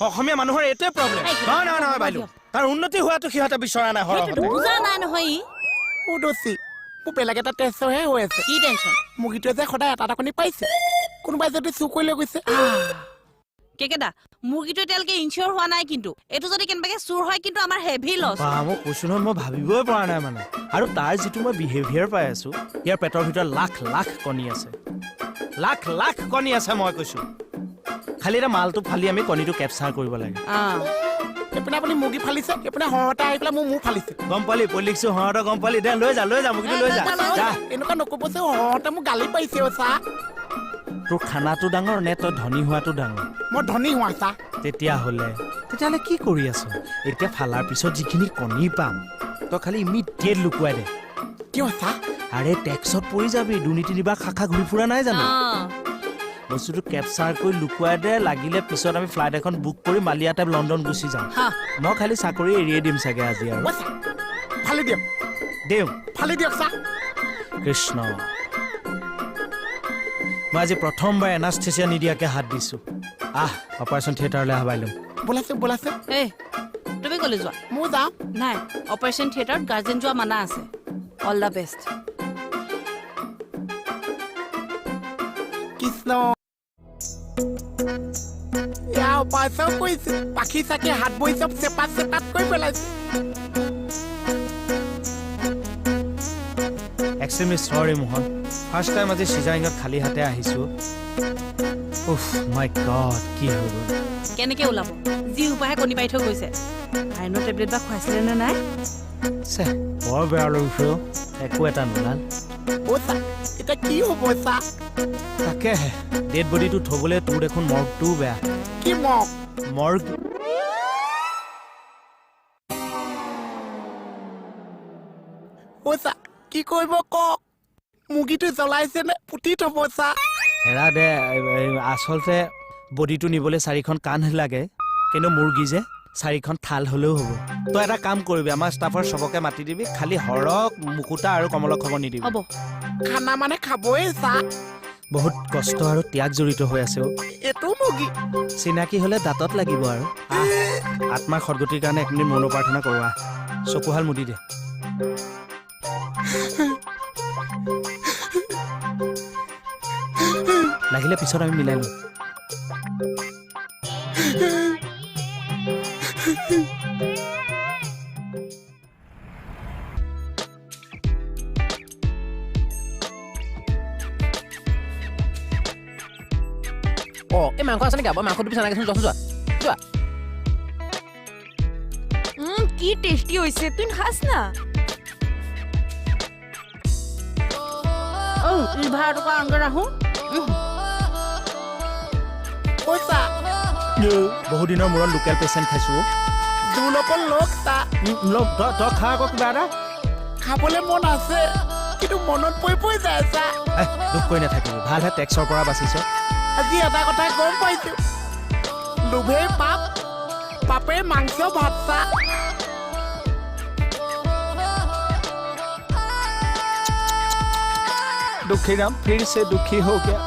অসমীয়া মানুহৰ এইটোৱে প্ৰব্লেম। নহয় নহয় নহয় বাইদেউ, তাৰ উন্নতি হোৱাটো সিহঁতে বিচৰা নাই। সেইটোতো সৰহতে বুজা নাই নহয় ই। অ দোষী, মোৰ বেলেগ এটা টেনচনহে হৈ আছে। কি টেনচন? মুৰ্গীটোৱে যে সদায় এটা এটা কণী পাইছে, কোনোবাই যদি চুৰ কৰি লৈ গৈছে। কেকেদা, মুৰ্গীটো এতিয়ালৈকে ইনচিয়ৰ হোৱা নাই, কিন্তু এইটো যদি কেনেবাকে চুৰ হয় কিন্তু আমাৰ হেভি লছ। বা, মই কৈছো নহয়, মই ভাবিবই পৰা নাই মানে। আৰু তাৰ যিটো মই বিহেভিয়াৰ পাই আছো, ইয়াৰ পেটৰ ভিতৰত লাখ লাখ কণী আছে, লাখ লাখ কণী আছে। মই কৈছো, খালি এটা মালটো ফালি আমি কণীটো কেপচাৰ কৰিব লাগে। এইপিনে আপুনি মুৰ্গী ফালিছে, এইপিনে হৰহতে আহি পেলাই মোৰ মূৰ ফালিছে। গম পালি পলিটিক্সো হৰহতে, গম পালি? দে, লৈ যা, লৈ যা, মুৰ্গীটো লৈ যা, যা। এনেকুৱা নক'ব যে হৰহতে মোক গালি পাৰিছে। অ চা। তোৰ খানাটো ডাঙৰ নে তই ধনী হোৱাটো ডাঙৰ? মই ধনী হোৱা চা। তেতিয়াহ'লে কি কৰি আছ এতিয়া? ফালাৰ পিছত যিখিনি কণী পাম, তই খালি ইমিডিয়েট লুকুৱাই দে। কিয় চা? আৰে, টেক্সত পৰি যাবি। দুৰ্নীতি নিবাৰক শাখা ঘূৰি ফুৰা নাই জানো? বস্তুটো কেপচাৰ কৰি লুকুৱাই দে। লাগিলে পিছত আমি ফ্লাইট এখন বুক কৰি মালিয়া টাইপ লণ্ডন গুচি যাম। মই খালি চাকৰি এৰিয়ে দিম চাগে আজি আৰু। অ চা, ফালি দিয়ক। দিওঁ। ফালি দিয়ক চা। কৃষ্ণ, মই আজি প্ৰথমবাৰ এনাস্থেচিয়া নিদিয়াকে হাত দিছো। আহ, অপাৰেশ্যন থিয়েটাৰলৈ আহ, বাইলুম। বোলাছে, বোলাছে। এই, তুমি ক'লৈ যোৱা? মই যাওঁ। নাই, অপাৰেশ্যন থিয়েটাৰত গাৰ্জেন যোৱা মানা আছে। All the best. Krishna, এয়া অপাৰেশ্যন কৰিছে, পাখি চাকি হাত ভৰি চব চেপাত চেপাত কৰি পেলাইছে। এক্সট্ৰিমলি চৰি মোহন, ফাৰ্ষ্ট টাইম আজি চিজাৰিঙত খালী হাতে আহিছোঁ। উফ, মাই গড, কি হৈ গ'ল? কেনেকে ওলাব? যি উপায়ে কণী পাৰি থৈ গৈছে। আইৰণৰ টেবলেট বা খুৱাইছিলে নে নাই? ছে, বৰ বেয়া লাগিছে অ'। একো এটা নোলাল। অ চা, এতিয়া কি হ'ব চা? তাকেহে, ডেড বডিটো থ'বলৈ তোৰ দেখোন মৰ্গটোও বেয়া। কি মগ? মৰ্গ। অ চা, কি কৰিব কওক? মুৰ্গীটো জ্বলাইছে নে পুতি থ'ব চা? হেৰা দে, এই আচলতে বডিটো নিবলৈ চাৰিখন কান্ধ লাগে, কিন্তু মুৰ্গী যে চাৰিখন থাল হ'লেও হ'ব। তই এটা কাম কৰিবি, আমাৰ ষ্টাফৰ চবকে মাতি দিবি, খালি হৰক, মুকুতা আৰু কমলক খবৰ নিদিবি। হ'ব। খানা মানে খাবই চা। বহুত কষ্ট আৰু ত্যাগ জড়িত হৈ আছে অ'। এইটো মুৰ্গী চিনাকি হ'লে দাঁতত লাগিব আৰু। আহ, আত্মাৰ সদগতিৰ কাৰণে এক মিনিট মৌন প্ৰাৰ্থনা কৰোঁ। আহ, চকুহাল মুদি দে। লাগিলে পিছত আমি মিলাই ল'ম। অ, এই মাংস আছে নেকি? মই মাংস দুপিচ আনাগেচোন, যোৱাচোন, যোৱা যোৱা। কি টেষ্টি হৈছে, তুই খাস না। ঔ, লিভাৰ টুকুৰা আনগৈ ৰাখোঁ। অ চা। বহুত দিনৰ মূৰত লোকেল পেচেণ্ট খাইছো অ'। জোল অকণ লওক চা। লওক, তই খা আকৌ কিবা এটা। খাবলৈ মন আছে, কিন্তু মনত পৰি পৰি যায় চা। এহ, দুখ কৰি নাথাকিবি, ভালহে টেক্সৰ পৰা বাচিছ। আজি এটা কথা গম পাইছো, লোভেই পাপ, পাপেই মাংস ভাত চা। दुखी राम फिर से दुखी हो गया।